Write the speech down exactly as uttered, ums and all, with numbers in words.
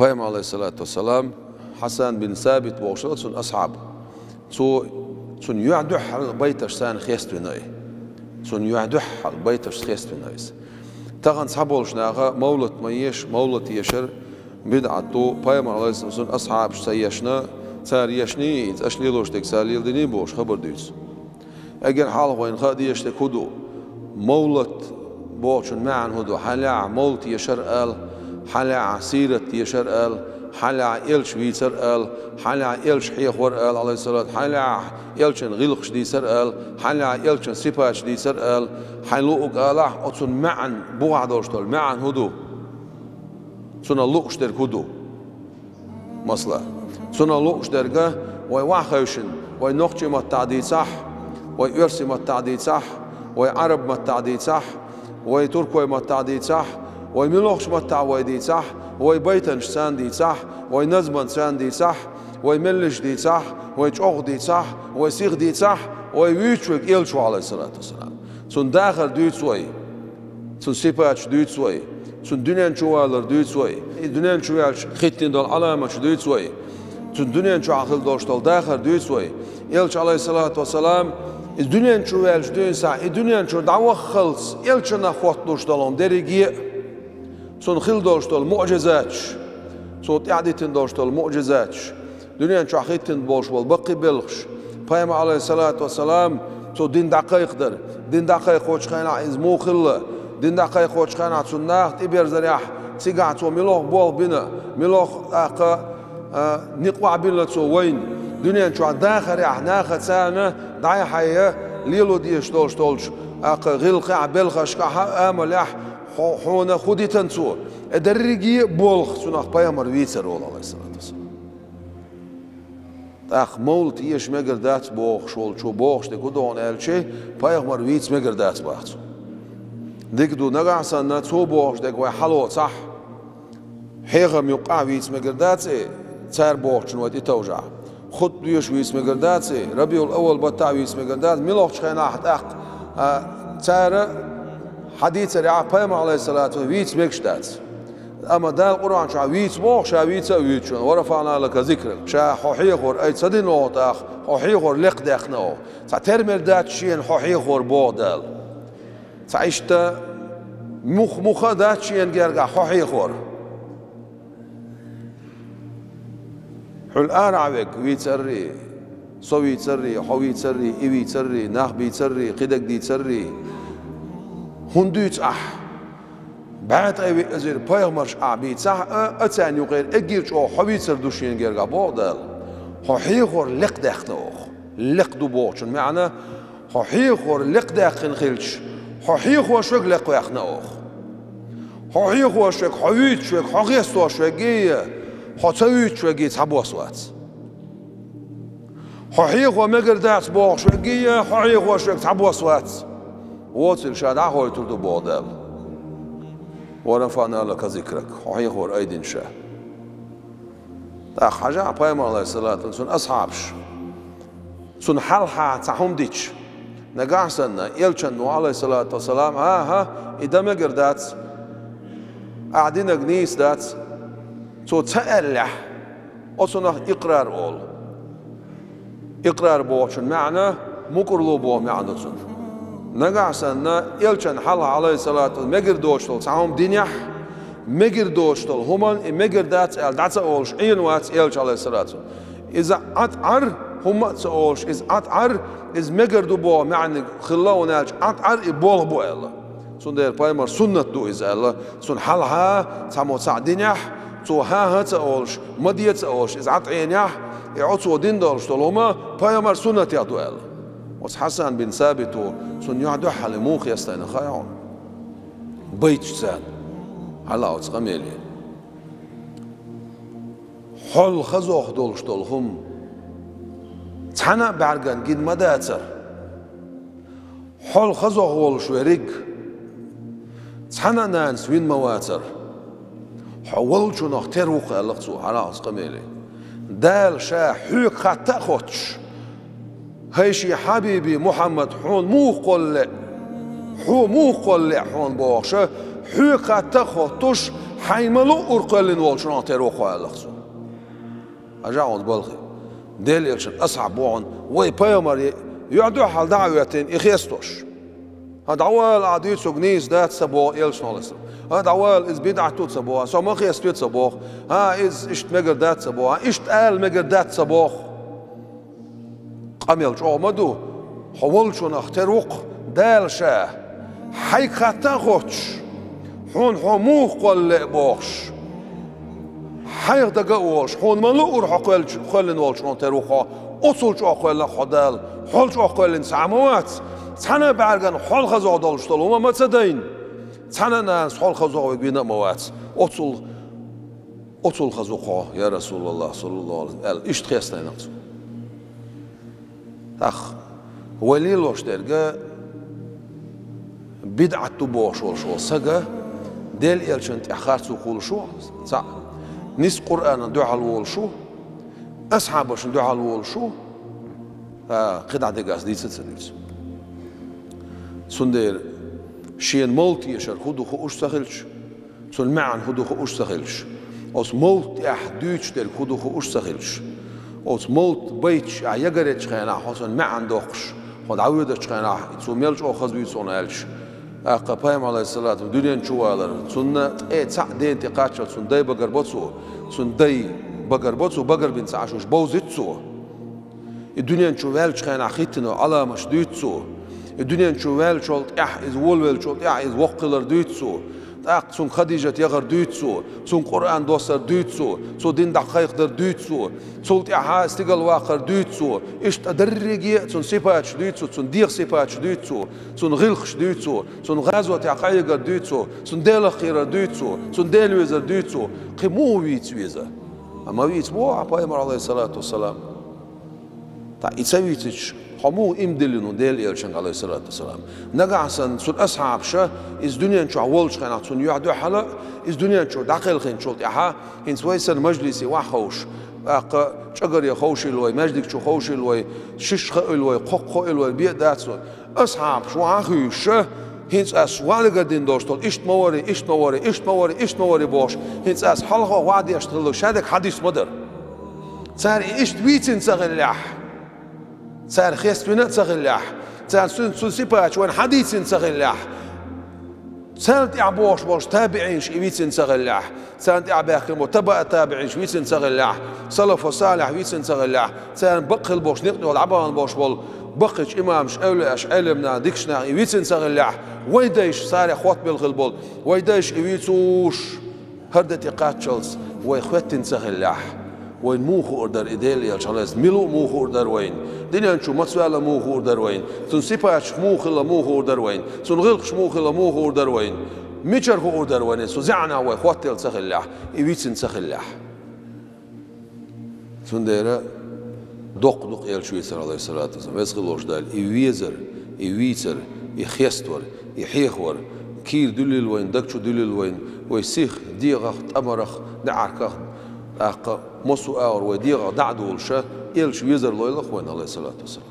Пайхамар, алейхиссалату вассалам, Хьасан бин Сабит бохуш вара цуьнан асхьаб. Цо, цунна юьхь-дуьхьал байташ царна хеставина и. Цунна юьхь-дуьхьал байташ хеставина иза. Тахана цхьаболчу наха мовлат ма еша, мовлат ешар бидӀат ду, Пайхамар, алейхиссалам, цуьнан асхьабаш ца ешна, цара ешний, иза аша лелош дерг цара леладиний бохуш хабар дуьйцу. Эггара хьалха вайна хаа дезаш дерг хӀун ду? Мовлат бохучун маьӀна хӀун ду? Хьан лаьа мовлат ешар ала, хьан лаьа сират ешар ала, хьан лаьа элча вийцар ала, хьан лаьа элча хьехор ала, алейхиссалат, хьан лаьа элчан гӀиллакхаш дийцар ала, хьан лаьа элчан сипаташ дийцар ала, хьайн луъург алахь, оцун маьӀна, бухахь долуш долу маьӀна хӀун ду? Цунах лууш дерг хӀун ду? Масала, цунах лууш дерг, вай ваха хевшина, вай нохчийн маттахь дийцахь, вай оьрсийн маттахь дийцахь, вай Ӏараб маттахь дийцахь, вай туркойн маттахь дийцахь, вай муьлхачу маттахь вай дийцахь, вай байтанаш царна дийцахь, вай назманаш царна дийцахь, вай меллиш дийцахь, вай чӀогӀа дийцахь, вай сиха дийцахь, вай вуьйцуш верг элча ву, алейхиссалату вассалам. Цунна дахар дуьйцу вай. Цуьнан сипаташ дуьйцу вай, цуьнан дуьнен чу валар дуьйцу вай, и дуьнен чу ваьлча хӀиттийна долу Ӏаламаташ дуьйцу вай, цуьнан дуьнен чохь хила долуш долу дахар дуьйцу вай. Элча, алейхиссалату вассалам, и дуьнен чу ваьлча дуьйна схьа, и дуьнен чуьра дӀаваххалц элчанах хӀотталуш долу дерриге а, цунна хила долуш долу муъжизаташ, цо тӀаьхьадитина долуш долу муъжизаташ, дуьнен чохь хӀиттийна болуш болу баккхий белхаш, Пайхамар, алейхиссалату вассалам, цо дин дӀакхайкхадар, дин дӀакхайкхочу хенахь иза муха хилла, дин дӀакхайкхочу хенахь цунна наха тӀеберзарехь, цигахь цо муьлха болх бина, муьлха тӀаккха, а, некъ охьабиллина цо вайна, дуьнен чохь дахарехь, наха царна дӀай-хьай лело дезаш долуш долчу, тӀаккха гӀиллакхехь, белхашкахь, амалехь, хьо-, хьуна хӀун дитина цо? И дерриге а болх цунах Пайхамар вийцар волу, алейхиссалату вассалам. ТӀаккха мовлат еша мегар дац бохуш волчо бохуш дерг хӀун ду хьуна аьлча, Пайхамар вийца мегар дац боху цо. Дика ду, нагахь санна цо бохуш дерг вай хьалоцахь, хьехам юккъехь вийца мегар дац и, цара бохучун вай тӀетовжахь. Хутба доьшуш вийца мегар дац и, Рабиул-Аввал баттахь вийца мегар дац, муьлхачу хенахь тӀаккха, а, цара хьадийцарехь Пайхамар, алейхиссалату, вийца мегаш дац. Амма Дала Къуръан чохь вийца боху, ша вийца а вуьйцуш ву: «Ва рафаъна лака зикрак». Ша хьо хьехор айса ца дина оха тӀаккха, хьо хьехор лекха даьккхина оха. Цхьа термер дац шена хьо хьехор боху Дала. Цхьа иштта мух-, муха а дац шена гергахь хьо хьехор. Хьуьлла арахь верг вийцаррий, со вийцаррий, хьо вийцаррий, и вийцаррий, нах бийцаррий, кхидерг дийцаррий, хӀунда дуьйцу ахь? БӀе ткъе виъ эзар пайхамарш ахь бийцахь а, а царна юкъера эггара чӀогӀа хьо вийцар ду шена гергахь боху Дала. Хьо хьехор лекха даьккхина оха. Лекха ду бохучун маьӀна, хьо хьехор лекха даьккхина хилча, хьо хьехош верг лекха ваьккхина оха. Хьо хьехош верг, хьо вуьйцуш верг, хьо хестош верг а, хьо ца вуьйцуш верг а цхьабосса вац. Хьо хьехо мегар дац бохуш верг а, хьо хьехош верг цхьабосса вац. Воцург ша дӀахойтур ду боху Дала. Ва рафаъна лака зикрак, хьо хьехор айдина ша. ТӀаккха хьажахь, пайхамар, алейхиссалату, цуьнан асхьабаш, цунна хьалха цхьа хӀума дича, нагахь санна, элчанна, алейхиссалату вассалам: «ХӀан-хӀа, и дан мегар дац, ахь динарг нийса дац», цо ца аьллехь, оцунах икърар олу. Икърар бохучун маьӀна мукӀарло боху маьӀна ду цуьнан. Нагахь санна, элчанна хьалха, алейхиссалату, мегар доцуш долу цхьа хӀума динехь, мегар доцуш долу хӀуманна и мегар дац аьлла дӀа ца олуш Ӏийна вац элча, алейхиссалату. Иза Ӏад Ӏар, хӀумма а ца олуш, иза Ӏад Ӏар, иза мегар ду боху маьӀниг хилла, хӀунда аьлча Ӏад Ӏар и болх бу аьлла. Цундела пайхамар суннат ду иза аьлла, цунна хьалха цхьаммо цхьаъ динехь, цо хӀан-хӀа ца олуш, ма де ца олуш, иза Ӏад Ӏийнехь, и оцо дина долуш долу хӀума пайхамар суннатех ду аьлла. Оцу Хьасан бин Сабито цунна юьхь-дуьхьал муха хестайна хаьий хьуна? Байташ царна. Хьала оцу къамеле. Хьол хазох долуш долу хӀума цхьана а бӀаьргана гина ма дацара. Хьол хазох волуш верг цхьана а нанас вина ма вацара. Хьо волчунах тера ву-кх, аьлла цо, хьала оцу къамеле. Дала ша хьоьга хатта а хоттуш: «ХӀай шен хьабиби Мухьаммад, хьуна муха кхолла лаьа? Хьо муха кхолла лаьа хьуна?» бохуша, хьоьга хатта а хоттуш, Хьайн ма луъур кхоьллина волчунах тера ву хьо, аьлла цо. Хьажа хьуна балхе. Дела элчан асхьаб ву хьуна, вай пайхамар юьхь-дуьхьал дӀа а хӀоьттина, и хестош. ХӀа, дӀавала, ахь дуьйцург нийса дац ца боху элчано, алейхиссалам. ХӀа, дӀавала, иза бидӀат ду ца боху, со ма хеставе ца боху. ХӀа, иза иштта мегар дац ца боху, хӀа, иштта ала мегар дац ца боху. Къамел чӀогӀа ма ду, хьо волчунах тера ву-кх Дала Ша. Хьайга хатта а хоттуш, хьуна хьо муха кхолла лаьа бохуш. Хьайх дага а волуш, хьуна ма луъура хьо кхоьллинчу, кхоьллина волчунах тера ву хьо, оццул чӀогӀа кхоьллина хьо Дала, хьол чӀогӀа кхоьллина цхьа а ма вац, цхьана а бӀаьргана хьол хазох долуш долу хӀума ма ца дайна, цхьана а нанас хьол хазох верг вина а ма вац, оццул, оццул хаза ву хьо, я Расулаллах, саллаллаху алейхи ва саллям, аьлла, иштта хестайна цо. ТӀаккха вай лелош дерг бидӀат ду бохуш волуш волу сага, Дела элчан тӀехь харцо хуьлуш ву, цхьаъ, нисса Къуръанан дуьхьал волуш ву, асхьабашна дуьхьал волуш ву, а, кхидӀа дегас дийца а ца дуьйцу. Цундела шена мовлид тешар хӀун ду хууш ца хилча, цуьнан маьӀна хӀун ду хууш ца хилча, оцу мовлид тӀехь дуьйцуш дерг хӀун ду хууш ца хилча, оцу мовлид байташ ахь ягаречу хенахь, хьо цуьнан маьӀна доккхуш, хьо дӀавоьдучу хенахь, цо мел чӀогӀа хаза вуьйцу хьуна аьлча, тӀаккха пайхамар, алейхиссалату, дуьнен чу валар, цунна тӀе цхьаъ дена тӀе кхаччалц цунна дай багар бо цо, цунна дай багар бо цо, багар бина ца Ӏаш уьш бовзуьйту цо. И дуьнен чу ваьллачу хенахь хӀиттино Ӏаламаташ дуьйцу цо. И дуьнен чу ваьллачул тӀаьхьа иза, волавеллачул тӀаьхьа иза воккха хилар дуьйцу цо. ТӀаккха цунна Хадижат яхар дуьйцу цо. Цунна Къуръан доссар дуьйцу цо. Цо дин дӀакхайкхадар дуьйцу цо. Цул тӀаьхьа стигала ваккхар дуьйцу цо. Иштта дерриге а цунна сипаташ дуьйцу цо. Цунна дегӀан сипаташ дуьйцу цо. Цунна гӀиллакхаш дуьйцу цо. Цунна гӀазотехь къахьегар дуьйцу цо. Цунна Делах кхерар дуьйцу цо. Цунна Дела везар дуьйцу цо. Кхин муха вийца веза? Ма вийца боху ахь пайхамар, алейхиссалату вассалам. Ткъа и ца вийцича, хьо муха иман диллина ву Делан элчанга, алейхиссалату вассалам? Нагахь санна цуьнан асхьабаша, иза дуьнен чохь волчу хенахь цунна юьхь-дуьхьал а, иза дуьнен чуьра дӀакхелхинчул тӀаьхьа, хӀинца вай санна мажлисе охьаховшу, тӀаккха чӀагаре ховшийла вай, маьждиг чу ховшийла вай, шишша хоийла вай, кхоккха хоийла вай, бен а дац вай. Асхьабаш вахьа а хуьйшуша, хӀинца ас ваьлла гардина долуш долу, иштта ма вари, иштта ма вари, иштта ма вари, иштта ма вари бохуш, хӀинца ас хьалха ваьдеш хилла шадерг хьадис ма дара. Цара и иштта вийцина ца хиллехь, цара хеставина а ца хиллехь, царна цуьнан, цуьнан сипаташ вайна хьадийцина ца хиллехь, царна тӀаьхьа богӀуш болчу табиӀинаша и вийцина ца хиллехь, царна тӀаьхьа баьхкина болу табаъ-табиӀинаша вийцина ца хиллехь, салафу салихь вийцина ца хиллехь, царна бакъ хилла болуш, некъ тӀехула дӀабахана болуш болу баккхийчу имамаша, эвлияаша, Ӏелам наха, дикачу наха и вийцина ца хиллехь, вай дайша, царах хотта мел хилла болу вай дайша и вийцуш, хӀара де тӀе кхаччалц вай хӀоьттина ца хиллехь, вайна муха хуур дара и Делан элча, хьалаца мила ву муха хуур дара вайна, дуьнен чу маца ваьлла муха хуур дара вайна, цуьнан сипаташ муха хилла муха хуур дара вайна, цуьнан гӀиллакхаш муха хилла муха хуур дара вайна, мичара хуур дара вайна, цу зӀенехь вай хӀоттаелла ца хиллехь, и вийцина ца хиллехь. Цундела доккха ду-кх элча вийцар, алейхиссалату вассалам, веза хилла волчу Дала, и везар, и вийцар, и хеставар, и хьехавар, кийра дуьллийла вайна, даг чу дуьллийла вайна, вай сих, дегӀах, тӀамарах, неӀархах, тӀаккха массо а агӀор вай дегӀах дӀа а долуша, элча везар лойла-кх вайна, алейхиссалату вассалам.